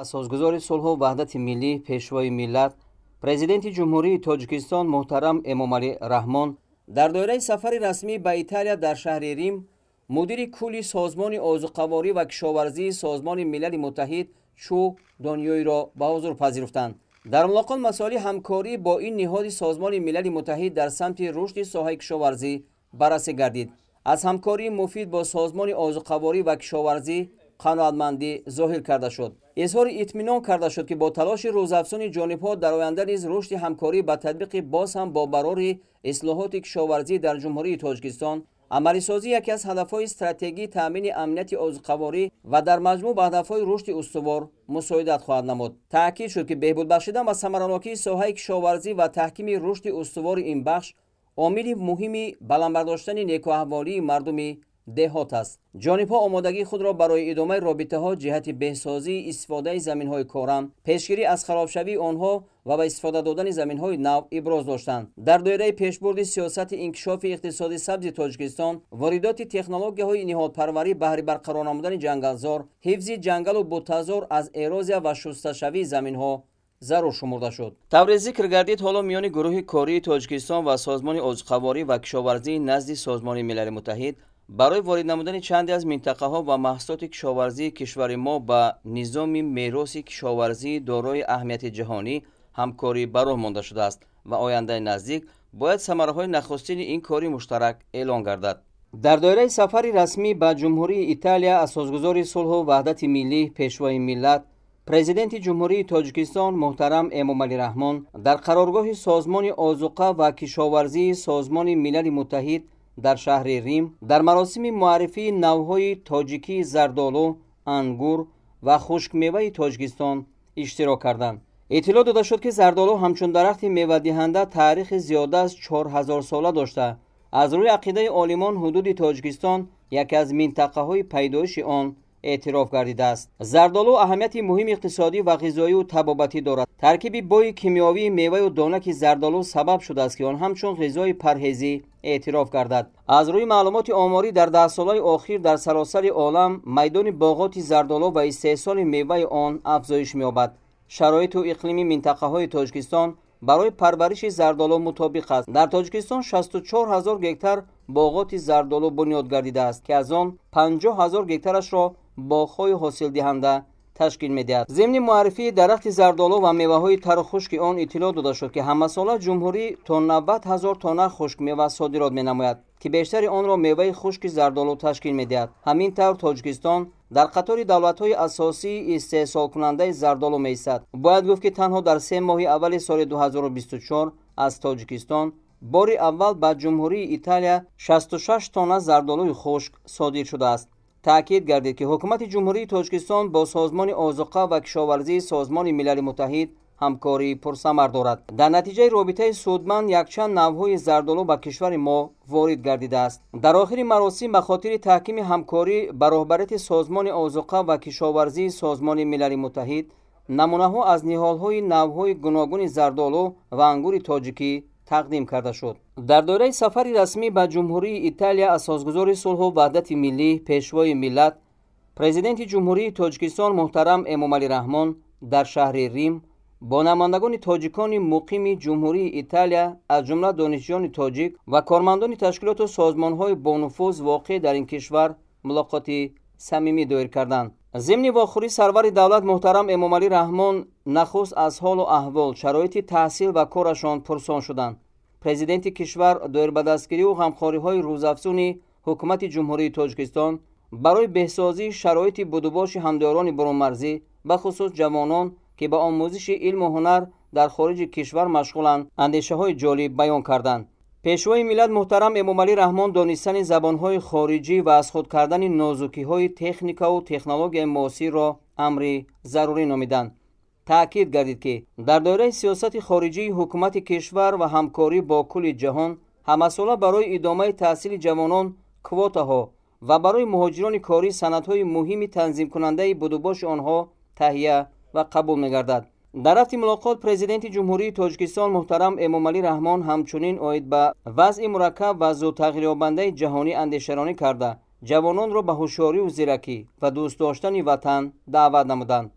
Асосгузори сулҳу ваҳдати миллӣ, Пешвои миллат, Президенти Ҷумҳурии Тоҷикистон муҳтарам Эмомалӣ Раҳмон дар доираи сафари расмӣ ба Италия дар шаҳри Рим мудири кулли Созмони озуқаворӣ ва кишоварзии Созмони Милали Муттаҳид Чу Донёйро ба ҳузур пазируфтанд. Дар мулоқот масоили ҳамкорӣ бо ин ниҳоди Созмони Милали Муттаҳид дар самти рушди соҳаи кишоварзӣ баррасӣ гардид. Аз ҳамкории муфид бо Созмони озуқаворӣ ва кишоварзӣ қаноатмандӣ зоҳир карда шуд. Изҳори итминон карда шуд, ки бо талоши рӯзафзуни ҷонибҳо дар оянда низ рушди ҳамкорӣ ба татбиқи боз ҳам бо барори ислоҳоти кишоварзӣ дар Ҷумҳурии Тоҷикистон, амалисозии яке аз ҳадафҳои стратегии таъмини амнияти озуқаворӣ ва дар маҷмӯъ ба ҳадафҳои рушди устувор мусоидат хоҳад намуд. Таъкид шуд, ки беҳбуд бахшидан ба самаранокии соҳаи кишоварзӣ ва таҳкими рушди устувори ин бахш омили муҳими баланд бардоштани некӯаҳволии мардуми деҳот аст. Ҷонибҳо омодагии худро барои идомаи робитаҳо ҷиҳати беҳсозии истифодаи заминҳои корам, пешгирӣ аз харобшавии онҳо ва ба истифода додани заминҳои нав иброз доштанд. Дар доираи пешбурди сиёсати инкишофи иқтисоди сабзи Тоҷикистон, воридоти технологияҳои ниҳолпарварӣ баҳри барқарор намудани ҷангалзор, ҳифзи ҷангалу буттазор аз эрозия ва шусташавии заминҳо зарур шумурда шуд. Тавре зикр гардид, ҳоло миёни гурӯҳи кории Тоҷикистон ва Созмони озуқаворӣ ва кишоварзии назди Созмони Милали Муттаҳид барои ворид намудани чанде аз минтақаҳо ва маҳсулоти кишоварзии кишвари мо ба низоми мероси кишоварзии дорои аҳамияти ҷаҳонӣ ҳамкорӣ ба роҳ монда шудааст ва ояндаи наздик бояд самараҳои нахустини ин кори муштарак эълон гардад. Дар доираи сафари расмӣ ба Ҷумҳурии Италия асосгузори сулҳу ваҳдати миллӣ, Пешвои миллат, Президенти Ҷумҳурии Тоҷикистон муҳтарам Эмомалӣ Раҳмон дар қароргоҳи Созмони озуқа ва кишоварзии Созмони Милали Муттаҳид дар шаҳри Рим дар маросими муаррифии навъҳои тоҷикии зардолу, ангур ва хушкмеваи Тоҷикистон иштирок карданд. Иттилоъ дода шуд, ки зардолу ҳамчун дарахти мевадиҳанда таърихи зиёда аз 4000 сола дошта, аз рӯи ақидаи олимон ҳудуди Тоҷикистон яке аз минтақаҳои пайдоиши он эътироф гардидааст. Зардолу аҳамияти муҳими иқтисодӣ ва ғизоию табобатӣ дорад. Таркиби бои кимиёвии меваю донаки зардолу сабаб шудааст, ки он ҳамчун ғизои парҳезӣ эътироф гардад. Аз рӯи маълумоти оморӣ дар даҳсолаи охир дар саросари олам майдони боғоти зардолу ва истеҳсоли меваи он афзоиш меёбад. Шароиту иқлими минтақаҳои Тоҷикистон барои парвариши зардолу мутобиқ аст. Дар Тоҷикистон 64 ҳазор гектар боғоти зардолу бунёд гардидааст, ки аз он 50 ҳазор гектарашро боғҳои ҳосилдиҳанда ташкил медиҳад. Зимни муаррифии дарахти зардолу ва меваҳои тару хушки он иттилоъ дода шуд, ки ҳамасола ҷумҳурӣ то 90 ҳазор тонна хушкмева содирот менамояд, ки бештари онро меваи хушки зардолу ташкил медиҳад. Ҳамин тавр Тоҷикистон дар қатори давлатҳои асосии истеҳсолкунандаи зардолу меистад. Бояд гуфт, ки танҳо дар 3 моҳи аввали соли 2024 аз Тоҷикистон бори аввал ба Ҷумҳурии Италия 66 тонна зардолуи хушк содир шудааст. Таъкид гардид, ки ҳукумати Ҷумҳурии Тоҷикистон бо Созмони озуқа ва кишоварзии Созмони Милали Муттаҳид ҳамкории пурсамар дорад. Дар натиҷаи робитаи судманд якчанд навъҳои зардолу ба кишвари мо ворид гардидааст. Дар охири маросим ба хотири таҳкими ҳамкорӣ ба роҳбарияти Созмони озуқа ва кишоварзии Созмони Милали Муттаҳид намунаҳо аз ниҳолҳои навъҳои гуногуни зардолу ва ангури тоҷикӣ тақдим карда шуд. Дар доираи сафари расмӣ ба Ҷумҳурии Италия асосгузори сулҳу ваҳдати миллӣ, Пешвои миллат, Президенти Ҷумҳурии Тоҷикистон муҳтарам Эмомалӣ Раҳмон дар шаҳри Рим бо намояндагони тоҷикони муқими Ҷумҳурии Италия, аз ҷумла донишҷӯёни тоҷик ва кормандони ташкилоту созмонҳои бонуфуз воқеъ дар ин кишвар мулоқоти самимӣ доир карданд. Зимни вохӯрӣ сарвари давлат муҳтарам Эмомалӣ Раҳмон нахуст аз ҳолу аҳвол, шароити таҳсил ва корашон пурсон шуданд. Президенти кишвар доир ба дастгириву ғамхориҳои рӯзафзуни ҳукумати Ҷумҳурии Тоҷикистон барои беҳсозии шароити будубоши ҳамдиёрони бурунмарзӣ, бахусус ҷавонон, ки ба омӯзиши илму ҳунар дар хориҷи кишвар машғуланд, андешаҳои ҷолиб баён карданд. Пешвои миллат муҳтарам Эмомалӣ Раҳмон донистани забонҳои хориҷӣ ва аз худ кардани нозукиҳои техникаву технологияи муосирро амри зарурӣ номиданд. Таъкид гардид, ки дар доираи сиёсати хориҷии ҳукумати кишвар ва ҳамкорӣ бо кулли ҷаҳон ҳамасола барои идомаи таҳсили ҷавонон квотаҳо ва барои муҳоҷирони корӣ санадҳои муҳими танзимкунандаи будубоши онҳо таҳия ва қабул мегардад. Дар рафти мулоқот Президенти Ҷумҳурии Тоҷикистон муҳтарам Эмомалӣ Раҳмон ҳамчунин оид ба вазъи мураккаб ва зудтағйирёбандаи ҷаҳонӣ андешаронӣ карда, ҷавононро ба ҳушёриву зиракӣ ва дӯст доштани ватан даъват намуданд.